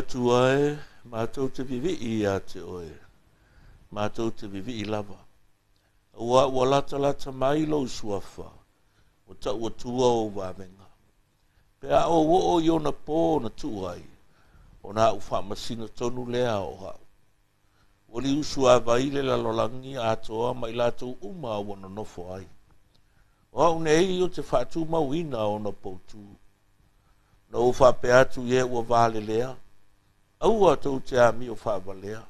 Atua e, matou te vivii ia te oe, matou te vivii lava. Auā ua latalata mai lou suafa, ua tau atua ou vavega. Pe a ou oo i ona pō na tuu ai, ona a'u faamasino tonu lea o a'u. Ua liusuavai le lalolagi atoa ma i latou uma ua nonofo ai. O a'u nei ou te faatumauina ona poutū. Na ou faapea atu i e ua valelea, aua tou te amio faavalea.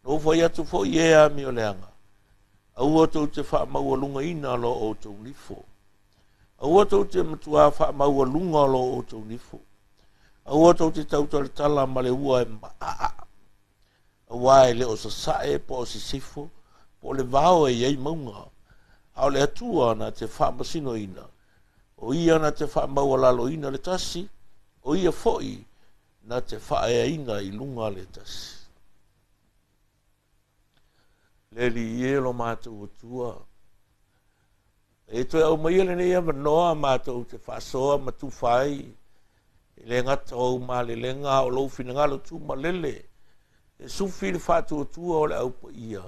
Na ou fai atu foi i e amio leaga, aua tou te faamaualugaina lo outou nifo. Aua tou te matuā faamaualuga lo outou nifo. Aua tou te tautalatala ma le ua e maa'a, auā e le o sasae po o sisifo, po o le vao e i ai mauga, a o le Atua na te faamasinoina, o ia na te faamaualaloina le tasi, o ia foi na te faaeaina i luga le tasi. Le Alii e lo matou Atua, e toe aumaia lenei avanoa matou te faasoa ma tufa ai, e le gata o ou malelega a o lou finagalo tumalele, e sufi le faatuatua o le Au Paia,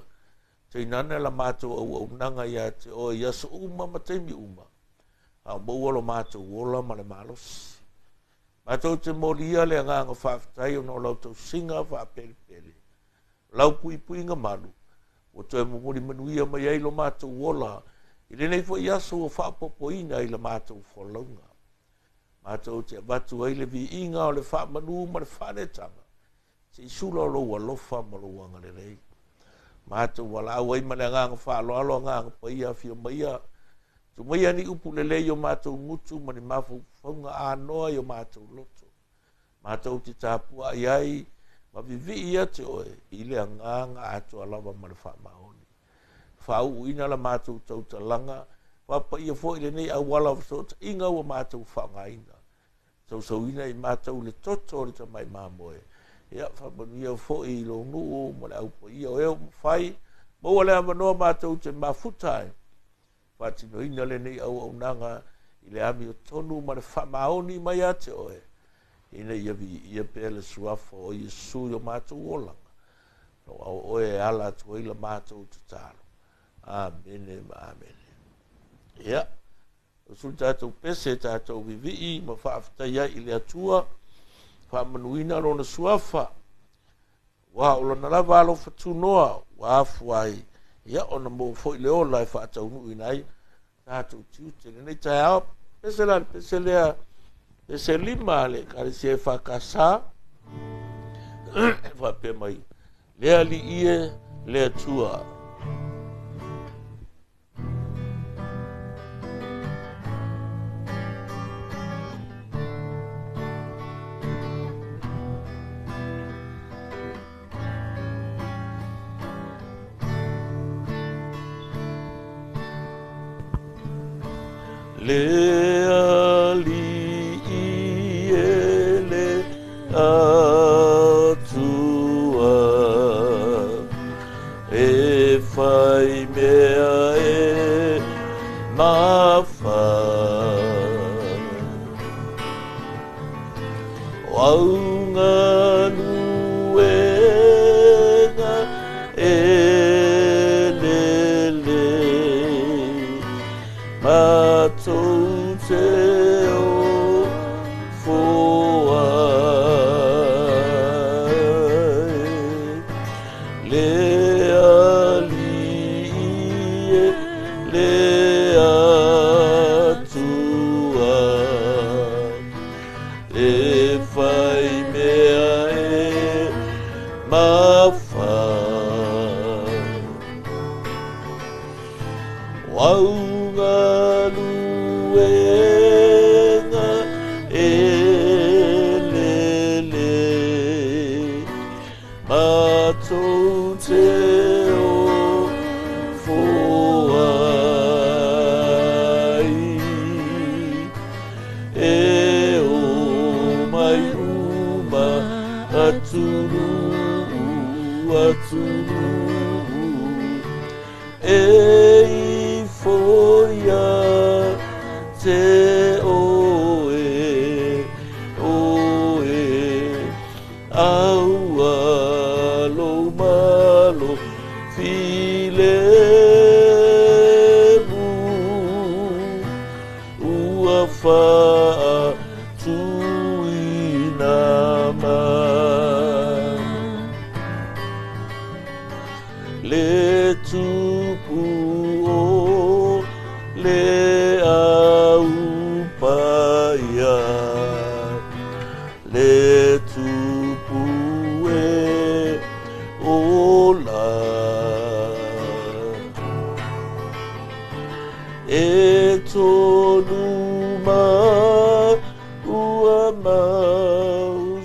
tainane la matou auaunaga ia te oe i aso uma ma taimi uma, a o maua lo matou ola ma le malosi. Matou te molia le agaga faafetai ona o lau tausiga faapelepele, o lau puipuiga malu, ua toe momoli manuia mai ai lo matou ola i lenei foi aso ua faaopoopoina i la matou folauga. Matou te avatu ai le viiga o le faamanu ma le faaneetaga, se i sula o lou alofa ma lou agalelei. Matou valaau ai ma le agaga faaaloalo, agaga paia, afio maia, tuu maia ni upu lelei i o matou gutu ma ni mafaufauga anoa i o matou loto. Matou te tapuai ai ma vivii ia te oe i le agaga atoa lava ma le faamaoni. Faauuina la matou tautalaga, faapaia foi lenei auala o fesootaiga ua matou faaaogaina. Sausauina i matou le toto o le tamai mamoe. Ia, faamanuia foi i lou nuu ma le au paia o e ua mafai, maua le avanoa matou te mafuta ai. Faatinoina lenei auaunaga i le amiotonu ma le faamaoni mai ia te oe, ina ia viia pea le suafa o Iesu i o matou olaga. Aua o oe e ala atu ai la matou tatalo. Amene ma amene. Ia, o suli tatou pese, tatou vivii ma faafetai ai i le Atua, faamanuina lona suafa, ua o lona lava alofa tunoa, ua afua ai, ia ona maua foi le ola e faataunuuina ai tatou tiute lenei taeao. Pese la le pese lea, pese 5 le Ekalesia EFKS, faapea mai, le Alii e, le Atua. Le Alii e le Atua, e fai mea e mafai. O au galuega e lelei, matou te o fo ai. Le Alii e le Atua, e fai mea e mafai. O au galuega e lelei, matou te o fo ai. E o mai uma atunuu, atunuu, e ifo ia te E tonu mai ua mausali.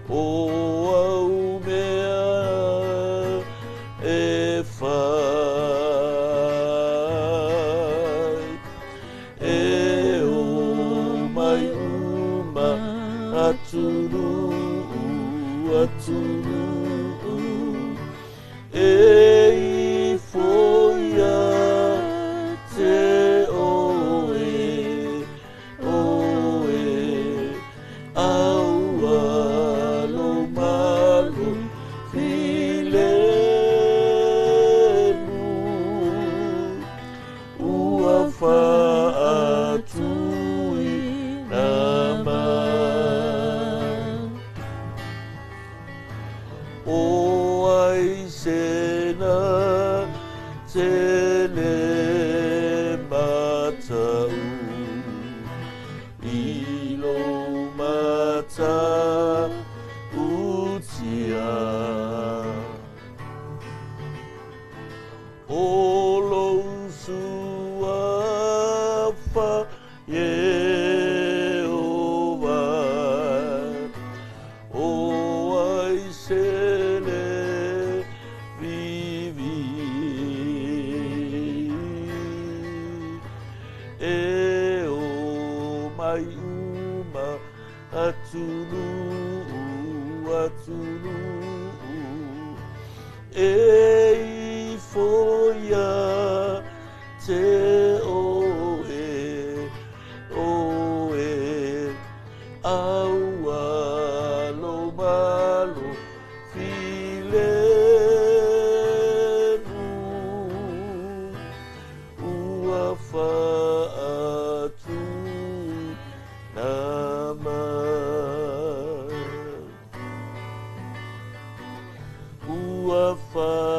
O au mea e fai, e o mai uma atunuu, atunuu, e ifo ia te oe, oe, aua lo malo filemu, ua faatuina mai. O ai sena te le matau, i lo mata utia. O lo suafa Ieova, o ai se le vivi. E o mai uma atunuu, atunuu, e ifo ia te oe, oe, aua lo malo filemu, ua faatuina mai. Ua faatuina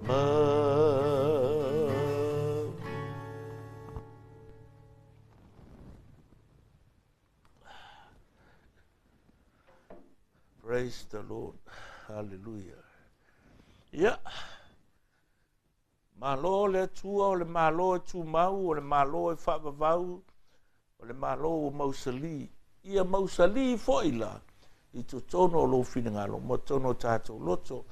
mai. Praise the Lord. Hallelujah. Ia. Malo le Atua, o le Malo e tumau, o le Malo e faavavau, o le Malo ua mausali. Ia mausali foi la i totonu o lou finagalo, ma totonu o tatou loto.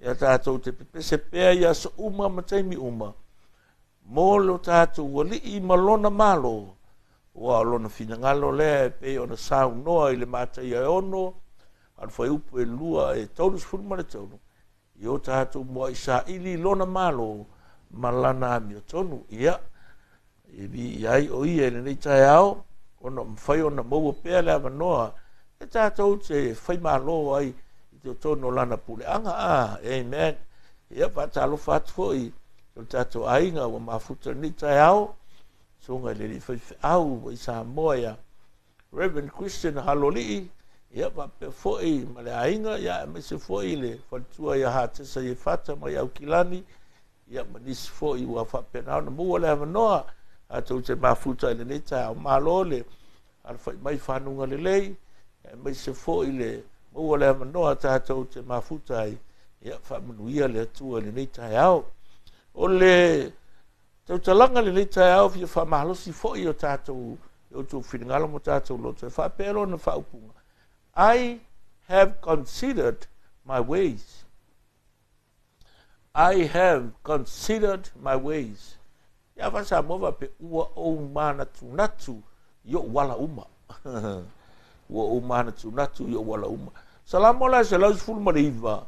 Ia tatou te pepese pea i aso uma ma taimi uma, mo lo tatou alii ma lona Malo, ua o lona finagalo lea e pei ona saunoa i le Mataia e 6, a le fuaiupu e 2 e 33, i o tatou muai saili lona Malo ma lana amiotonu. Ia, e vi ai o ia i lenei taeao, ona mafai ona maua pea le avanoa e tatou te faimalo ai i totonu o lana puleaga. Amen. Ia, faatalofa atu foi i o tatou aiga ua mafuta lenei taeao, susuga i le alii faifeau i Samoa ia Reverend Christian Halolii, ia faapea foi ma le aiga, ia aemaise foi le faletua ia Hatesa Iefata mai Aukilani, ia ma nisi foi ua faapena ona maua le avanoa tatou te mafuta i lenei taeao. Malo le alafai mai fanuga lelei, aemaise foi le maua le avanoa tatou te mafuta ai, ia faamanuia le Atua i lenei taeao. O le tautalaga lenei taeao fia faamalosi foi o tatou i outou finagalo ma tatou loto, e faapea lona faaupuga, I have considered my ways. I have considered my ways. Ia faa-Samoa faapea, ua ou manatunatu i ou ala uma. Ua ou manatunatu i ou ala uma. Salamo la 119,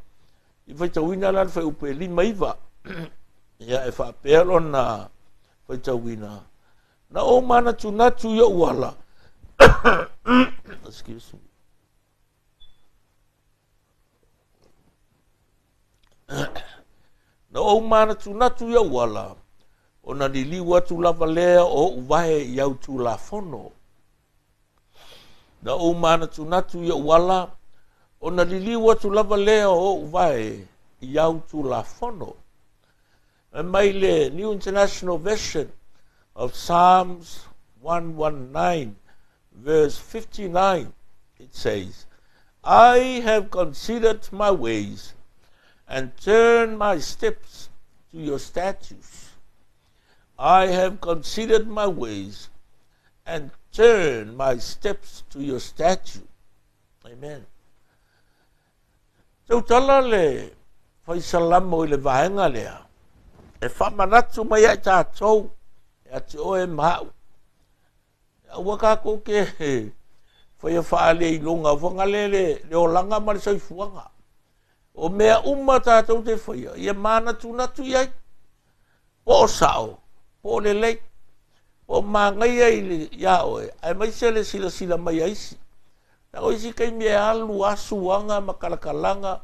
i faitauina la le fuaiupu e 59. Ia e faapea lona faitauina, na ou manatunatu i ou ala. Excuse me. Na ou manatunatu i ou ala, ona liliu atu lava lea o ou vae i au Tulafono. Na ou manatunatu i ou ala, ona liliu atu lava lea o ou vae i au Tulafono. E mai le New International Version of Psalms 119, verse 59, it says, I have considered my ways. and turn my steps to your statutes. I have considered my ways and turned my steps to your statute. Amen. Tautala le faisalamo i le vaega lea, e faamanatu mai ai tatou ia te oe ma au. Aua kākou ke faia faaleiloga fagale le olaga ma le soifuaga. O mea uma tatou te faia, ia manatunatu i ai. Po o sao, po o lelei, po o magaia iā oe, aemaise le silasila mai a isi. O isi taimi e alu a suaga ma kalakalaga,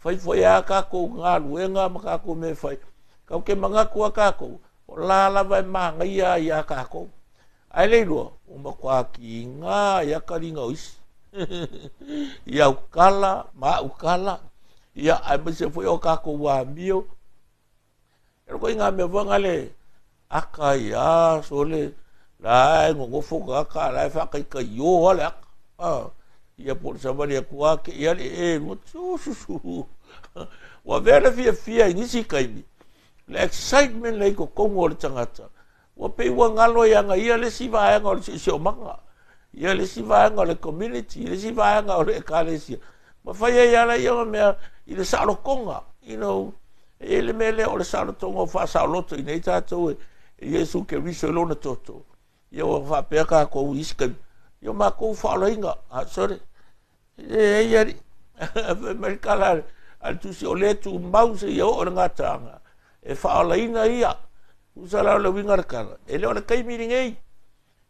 fai foi a kākou galuega ma kākou mea fai. Kau ke manatu a kākou, o la lava e magaia ai iā kākou. Ae le iloa, ua matua kiga ai a kaliga o isi. I au kala, ma au kala, ia aemaise foi o kākou amio. E loko i ngā mea wanga le aka i a so le la e ngongofo ka aka la e whakaikai i o ale aka. Ah, ia po le savali atu a ke ia le e lua tu su su. Ua vea le fia fia i nisi kaimi. Le excitement le i totonu o le tagata. Ua pei ua galo ai aga ia le isi vaega o le siosiomaga, ia le isi vaega o le community, le isi vaega o le ekalesia. Ma fai ai ala ia ma mea i le saolotoga, you know, e i ai le mea lea o le saolotoga o faasaoloto i nei tatou e Iesu Keriso i lona toto. Ia ua faapea kākou i isi taimi, ia o makou faaolaina, ah, sorry, E ai alii, fai mai le tala a le tusi, o lea tumau seia oo i le gataaga, e faaolaina ia. Tusa la o le uiga o le tala, e le o le taimi lenei.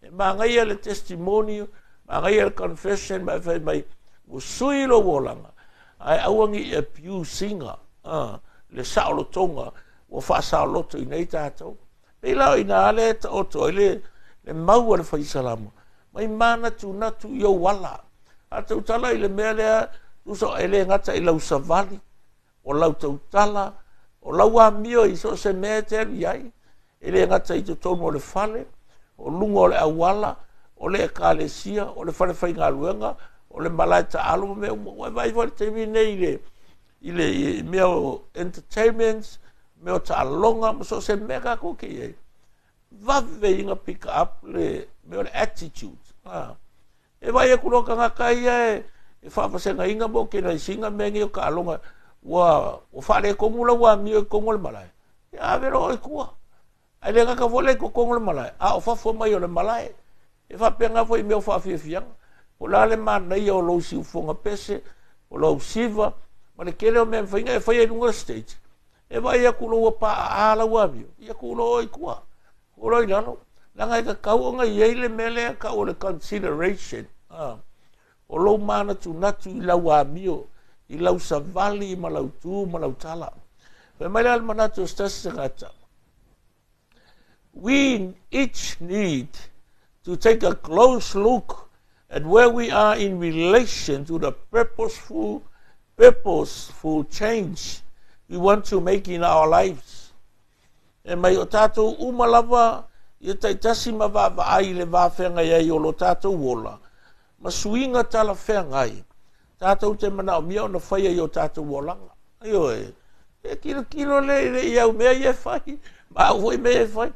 E magaia le testimony, magaia le confession, ma e fai mai, ua sui lou olaga, ae aua ne i abuse ina le saolotoga ua faasaoloto i nei tatou. Pei la o i ina lea e taoto ai le mau a le fai salamo, mai manatunatu i ou ala. A tautala i le mea lea, tusa e le gata i lau savali, o lau tautala, o lau amio i so o se mea e te alu i ai, e le gata i totonu o le fale, o luga o le auala, o le ekalesia, o le fale faigaluega, o le malae taalo ma mea uma. Ua e vaai foi i le taimi lenei i le mea o entertainments, mea o taaloga ma so o se mea kākou ke i ai. Vave ina pick up le mea o le attitude. Ah. E vaai atu loa tagata ia e faavasegaina ma okenaisiga mea nei o taaloga, ua faaletonu lau amio i totonu o le malae, ia ave loa oe i tua. Ae le gata foi la i totonu o le malae, a o fafo mai o le malae. E faapena foi i mea o faafiafiaga. Po o le a le manaia o lou siufoga pese, o lou siva, ma le tele o mea e mafai ona e faia i luga o le stage, e vaai atu loa ua paaa lau amio, ia tuu loa oe i tua, tuu loa i lalo. Leaga e tatau ona i ai le mea lea e tau o le consideration, o lou manatunatu i lau amio, i lau savali ma lau tu ma lau tala. Fai mai la le manatu o se tasi tagata, We each need to take a close look at where we are in relation to the purposeful, purposeful change we want to make in our lives. E mai o tātou uma lava ia taitasi ma vaavaai i le va feagai ai o lo tātou ola, ma suiga talafeagai tātou te manaomia ona faia i o tātou olaga. Ioe, e tilotilo le i le i au mea ia e fai, ma au foi mea e fai.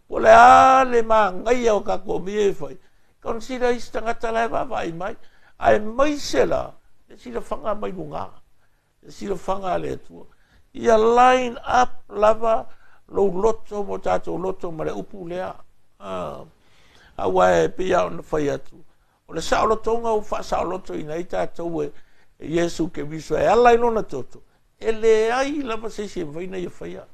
Po o le a le magaia o kākou mea e fai. Consider isi tagata la e vaavaai mai, aemaise la le silafaga mai luga, le silafaga a le Atua. Ia line up lava lou loto ma o tātou loto ma le upu lea. Ah, aua e pei lava ona fai atu, O le saolotoga ua faasaolotoina ai tatou e Iesu Keriso e ala i lona toto, e leai lava se isi e mafai ona ia faia.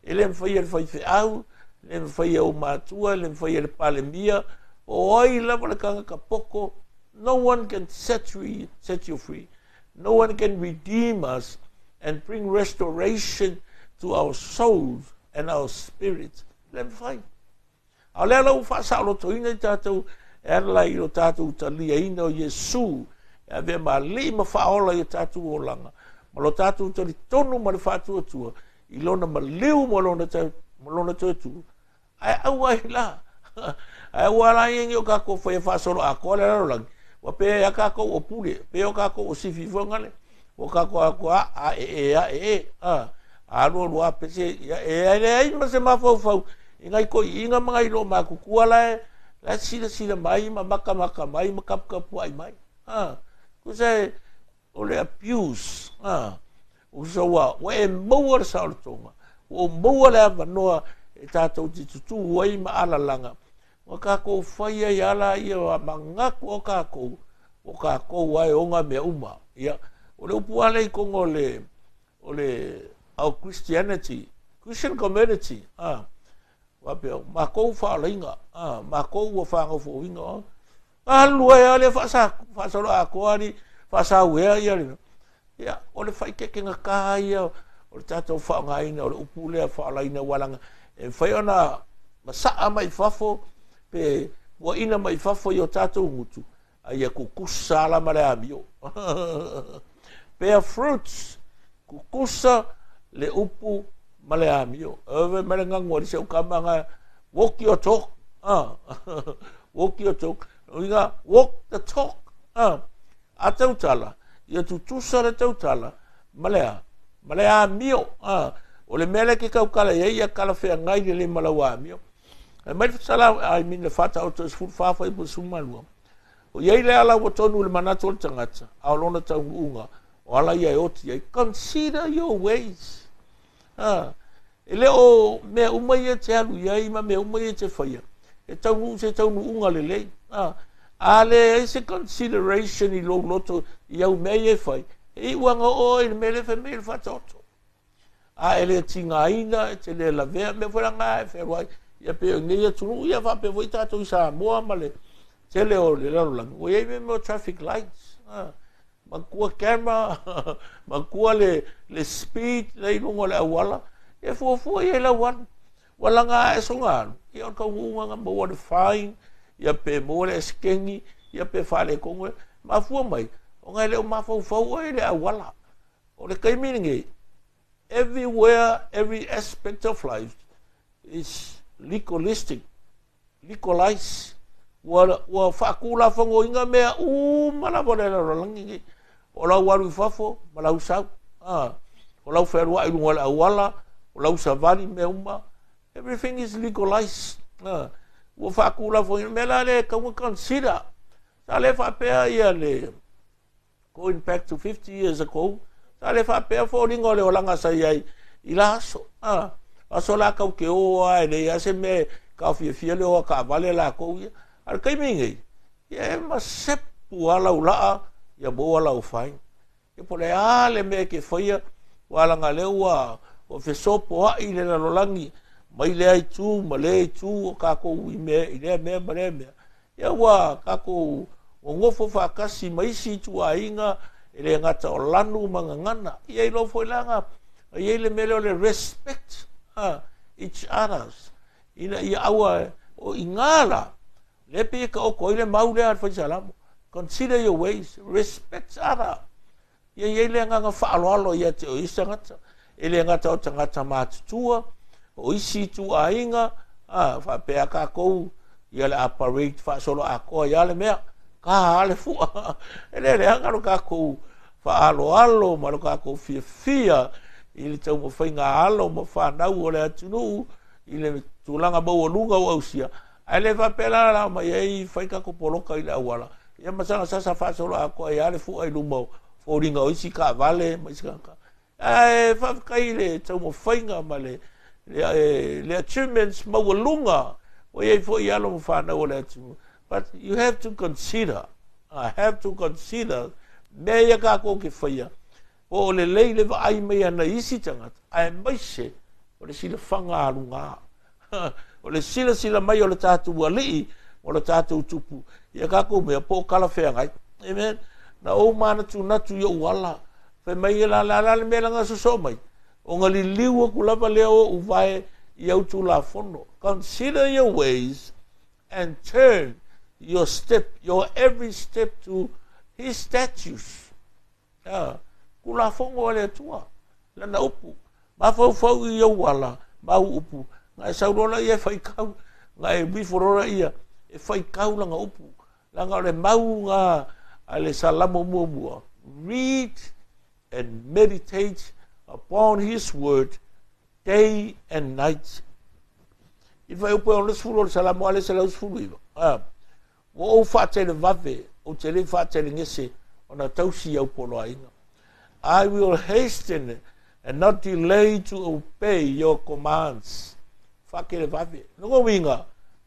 E le mafai e le faifeau, e le mafai e ou matua, e le mafai e le Palemia, po o ai lava le tagata poko, no one can set you, set you free. No one can redeem us and bring restoration to our souls and our spirits. Le mafai. A o lea la ua faasaolotoina i tatou e ala i lo tatou taliaina o Iesu e avea ma Alii ma Faaola i o tatou olaga, ma lo tatou talitonu ma le faatuatua i lona maliu ma lona, ma lona toe tu. Ae aua ai la, ae aua la ia ni o kākou faia faasoloatoa le lalolagi, ua pea ia kākou o pule, pea o kākou o sifi foi ngale. Ua kākou aku a a e e a e e a alu alu a pese ia e e leai ma se mafaufau i ngai toeaiina ma nai loomatutua la e la e silasila mai ma makamaka mai ma kapukapuaʻi mai a tusa e o le abuse a usa ua ua e maua le saolotoga ua ou maua le avanoa e tatou te tutū ai ma alalaga Ua kākou fai ai ala ia ua manatu o kākou, o kākou a e ona mea uma. Ia, o le upu lava lea i totonu o le, o le our Christianity, Christian community, a, faapea, matou faaolaina, a, matou ua faanofoina, alu ai lava lea faasa, faasoloatoa alii, faasauea ia le, ia, o le faaeteetegatā ia o le tatou faaaogaina o le upu lea faaolaina aua leaga e mafai ona masaa mai fafo pe puaina mai fafo i o tatou gutu, a ia tutusa la ma le amio. Bear fruits, tutusa le upu ma le amio. Ove mai le ganu a si au kama nga walk your talk. Ah. Walk your talk. Uiga, walk the talk. Ah. A tautala, ia tutusa le tautala ma le a? Ma le amio. A, o le mea lea e te tautala i ai, ia talafeagai lelei ma lau amio. E mai le Salamo, I mean le Faataoto e 14 fuaiupu 12. O i ai le ala ua tonu i le manatu o le tagata, a o lona taunuuga, o ala ia e oti ai. Consider your ways. A, e le o mea uma ia e te alu i ai ma mea uma ia e te faia, e taunuu se taunuuga lelei. A, a leai se consideration i lou loto i au mea ia e fai, e iu aga oe i le mea lea e fai mai ai le Faataoto. A e le tigaina, e te le lavea, mea foi la na e fealuai, ia pei o nei atunuu, ia faapea foi tatou i Samoa ma le tele o le lalolagi, ua i ai mea o traffic lights. A, Matua camera, matua le, le speed la i luga o le auala, e fuafua i ai lau alu. Ua laga ae soga alu, ia o le taunuuga na maua le fine, ia pe maua le esekeni, ia pe faaletonu. Mafua mai, ona e le o mafaufau oe i le auala. O le taimi lenei, everywhere, every aspect of life is legalistic. Legalize, ua, ua faatulafonoina mea uma lava o le lalolagi nei. O lau alu i fafo ma lau sau, a, o lau fealuai i luga o le auala, o lau savali, mea uma, everything is legalized. A, ua faatulafonoina, mea la lea e tatau ona consider. Sa le faapea ia le, Going back to 50 years ago, sa le faapea foliga o le olaga sa i ai i la aso. A, aso la kau ke o a e leai lava se mea e taofiofia le o a taavale lakou ia. A o le taimi nei, ia e masepu lava lau laa ia maua lau fine. Ia po o le a le mea e te faia, aua leaga lea ua ua fesopoai le lalolagi mai lea itu ma lea itu o tatou i mea i lea mea ma lea mea. Ia ua tatou nonofo faatasi ma isi ituaiga e le gata o lanu ma gagana. Ia iloa foi la na i ai le mea lea o le respect each others ina ia aua o i ina la lea e pei e taoto ai le mau lea a le Fai Salamo. Consider your ways, respect other. Ia i ai le agaga faaaloalo ia te oe isi tagata, e le gata o tagata matutua, o isi ituaiga, a, faapea tatou, ia le a parade faasoloatoa ai lava le mea, ka a le fua. E le leaga lo tatou faaaloalo ma lo tatou fiafia i le taumafaiga a alo ma fanau o le atunuu i le tulaga maualuga ua ausia, Ae le faapea la la omai ai fai tatou poloka i le auala, ia ma saga sasa faasoloatoa ai lava le fua i luma o foliga o isi taavale ma isi tagata. Ae faafetai i le taumafaiga ma le, le, le achievements maualuga ua i ai foi alo ma fanau o le atunuu. But you have to consider, I have to consider mea ia tatou te faia, po o lelei le vaai mai ana i isi tagata, aemaise o le silafaga aluga. O le silasila mai o le tatou Alii ma lo tatou Tupu ia tatou mea po o talafeagai. Amen. Na ou manatunatu i ou ala, fai mai e la la la le mea lana sosoo mai, ona liliu aku lava lea o ou vae i au Tulafono. Consider your ways and turn your step, your every step to His statutes. Ā, Tulafono a le Atua, Lana upu, mafaufau i ou ala ma au upu, na e sau loa laia e faitau, na e uifo loa laia e faitau lana upu, leaga o le mau na a le Salamo muamua, read and meditate upon his word day and night. I le fuaiupu e 60 o le Salamo a le 119, a, ua ou faatelevave, ou te le faatelegese ona tausi i au poloaiga. I will hasten and not delay to obey your commands. Faatelevave. Lona uiga,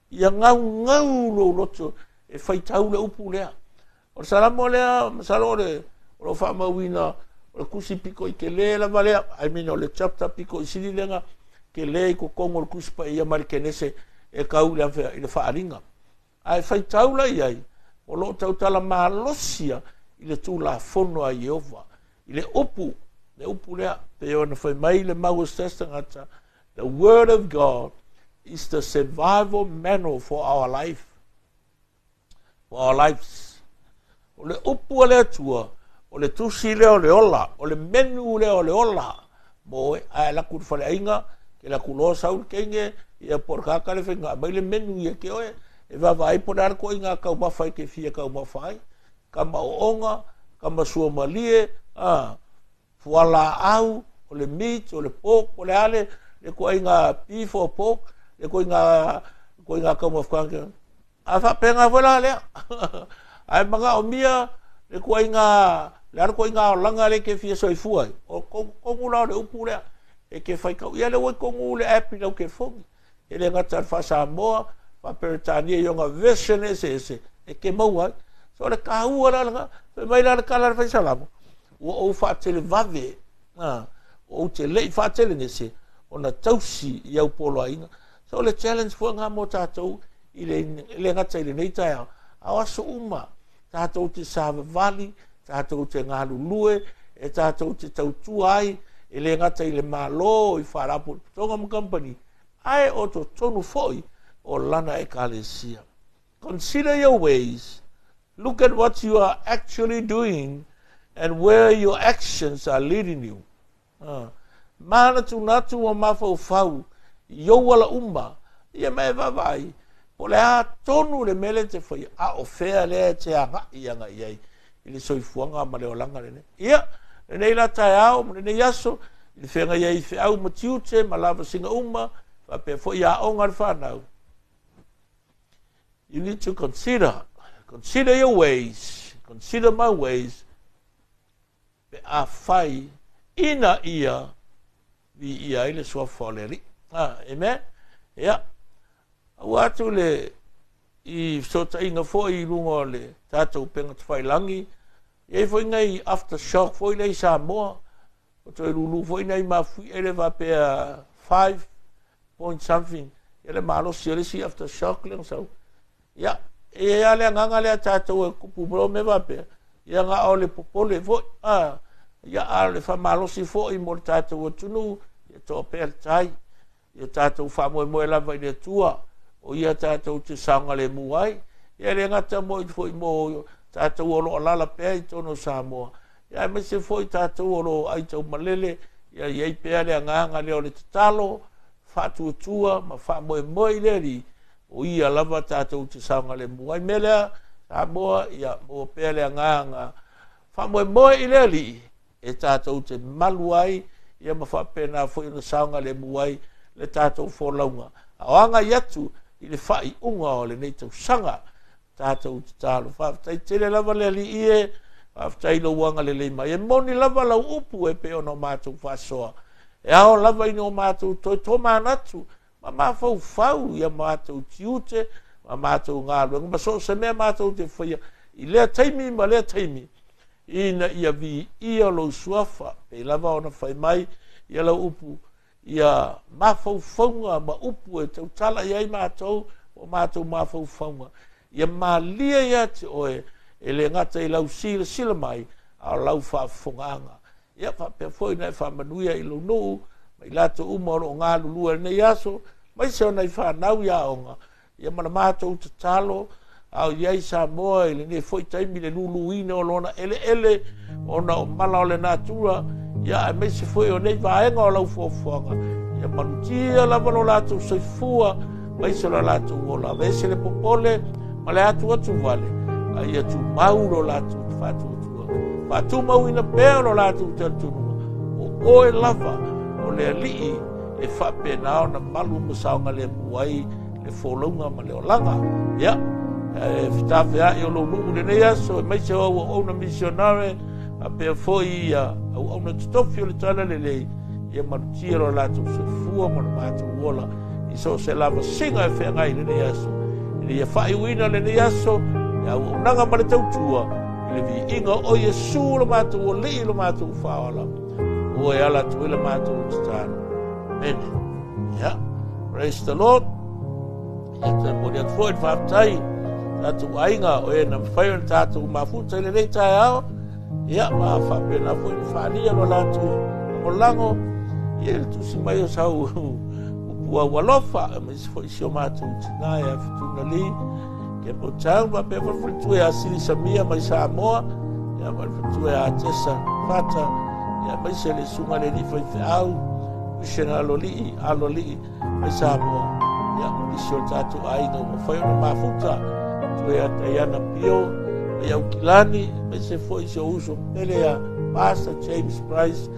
ia gaugau lou loto e faitau le upu lea. O le Salamo lea, masalo o le o lo o faamauina o le tusi pito i tele lava lea, I mean o le chapter pito i sili lea na tele i totonu o le Tusi Paia mai le Kenese e tau i le afea i le Faaaliga. Ae faitau la i ai, o lo o tautala malosi i le Tulafono a Ieova, i le upu, le upu lea, pei ona fai mai le mau a se tasi tagata, The word of God is the survival manual for our life. For our lives. O le upu a le Atua, o le tusi lea o le ola, o le menu lea o le ola mo oe. Ae alu atu i le faleaiga, ke alu atu loa sau le teine, ia po o le tagata le faiga, aumai le menu ia te oe, e vaavaai po o le a le ituaiga taumafa e te fia taumafa ai, kama ooga, kama suamalie, a, fualaau, o le meat, o le pork, po o le a le ituaiga beef or pork, le ituaiga, ituaiga taumafa. A faapena foi la lea. Ae manaomia le ituaiga, le a le ituaiga olaga lea e te fia soifua ai, o totonu la o le upu lea e te faitau. Ia lea ua i totonu le app i lau telefoni. E le gata i le faa-Samoa, faa-Peretania i ona version eseese e te maua ai. So o le taua la lena, fai mai la le tala a le Fai Salamo, ua ou faatelevave, ua ou te le i faatelegese ona tausi i au poloaiga. So o le challenge foi lena mo tatou i le, le gata i lenei taeao, a o aso uma, tatou te savavali, tatou te galulue, e tatou te tautua ai, e le gata i le Malo, i faalapotopotoga ma kamupani, ae o totonu foi o lana ekalesia. Consider your ways, look at what you are actually doing and where your actions are leading you. Manatunatu ma mafaufau i ou ala uma, ia ma e vaavaai po o le a tonu le mea lea e te faia, a o fea lea e te agai agai i ai i le soifuaga ma le olaga lenei. Ia, lenei la taeao ma lenei aso, i le feagai ai i feau ma tiute ma lavasiga uma, faapea foi aoga a le fanau. You need to consider, consider your ways, consider my ways, pe afai ina ia viia ai le suafa o le Alii. Amen. Ia, aua atu le i fesootaiga foi i luga o le tatou upega tafailagi, e i ai foi nai aftershock foi lea i Samoa, ua toe lulu foi nai mafuie lea faapea 5 point something, ia le malosi o le isi aftershock lea na sau. Ia, e i ai lava le agaga lea tatou e tupu mai loa mea faapea, ia na o le popole foi, a, ia, a o le faamalosi foi mo le tatou atunuu, ia toa pea le tai, ia tatou faamoemoe lava i le Atua, o ia tatou te saogalemu ai, ia e le gata mo foi mo tatou o lo o alaala pea i totonu o Samoa, ia aemaise foi tatou o lo o aitaumalele, ia i ai pea le agaga lea o le tatalo, faatuatua ma faamoemoe i le Alii, o ia lava tatou te saogalemu ai. Mea lea, Samoa, ia maua pea le agaga faamoemoe i le Alii e tatou te malu ai, ia ma faapena foi ona saogalemu ai le tatou folauga a o agai atu i le faaiuga o lenei tausaga. Tatou tatalo. Faafetai tele lava le Alii e, faafetai i lou agalelei mai. E moni lava lau upu e pei ona o matou faasoa. E ao lava ina o matou toe tomanatu ma mafaufau i a matou tiute ma matou galuega ma so o se mea matou te faia i lea taimi ma lea taimi, ina ia viia lou suafa, pei lava ona fai mai ia lau upu, ia mafaufauga ma upu e tautala i ai matou o matou mafaufauga, ia malie ia te oe, e le gata i lau silasila mai, a o lau faafofogaaga. Ia faapea foi ona e faamanuia i lou nuu ma i latou uma o lo o galulue i lenei aso, aemaise o nai fanau i aoga, ia ma le matou tatalo a o i ai Samoa i lenei foi taimi le luluina o lona eleele ona o mala o le natura, ia aemaise foi o nei vaega o lau fuafuaga, ia malutia lava lo latou soifua aemaise lo latou ola, aveese le popole ma le atuatuvale, a ia tumau lo latou faatuatua Faatumauina pea lo latou talitonuga, o oe lava o le Alii e faapena ona malu ma saogalemu ai le folauga ma le olaga. Ia, e fetafea'i o lou nuu i lenei aso, aemaise o au auauna misionare, faapea foi ia auauna totofi o le Talalelei, ia malutia lo latou soifua ma lo matou ola i so o se lavasiga e feagai i lenei aso, ina ia faaiuina lenei aso le auaunaga ma le tautua i le viiga o Iesu lo matou Alii lo matou Faaola, o e ala atu ai le matou tatalo. Amene. Yeah. Praise the Lord. Ia toe momoli atu foi le faafetai tatou aiga o e na mafai ona tatou mafuta i lenei taeao, ia ma faapena foi na faaalia lo latou lagolago ia le tusi mai o sau upu aualofa, aemaise foi si o matou tina ia Fetuna Lee Campbelltown, faapea foi le faletua ia Sili Samia mai Samoa, ia ma le faletua ia Tesa Fata, ia aemaise le susuga le alii faifeau Christian Aloalii Aloalii mai Samoa, ia ma nisi o le tatou aiga ua mafai ona mafuta, faletua ia Diana Pio mai Aukilani, aemaise foi si ou uso pele ia Pastor James Price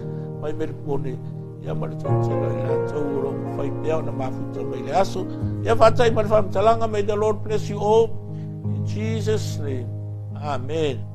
mai Melipone, ia ma le toatele o i latou o lo o mafai pea ona mafuta mai le aso. Ia faafetai ma le faamatalaga. May the Lord bless you all. In Jesus' name. Amen.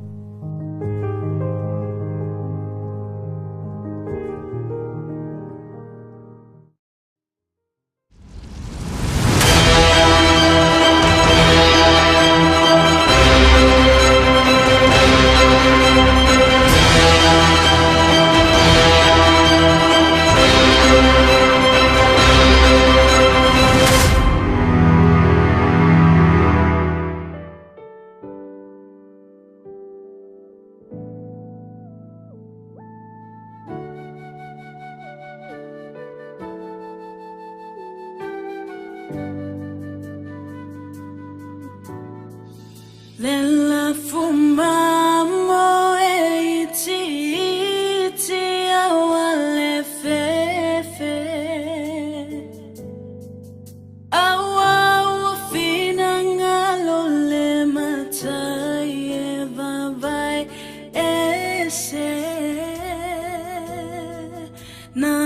Le lafuma mo e iti iti aua le fefe Aua ua finagalo le matai e vavae ese Na.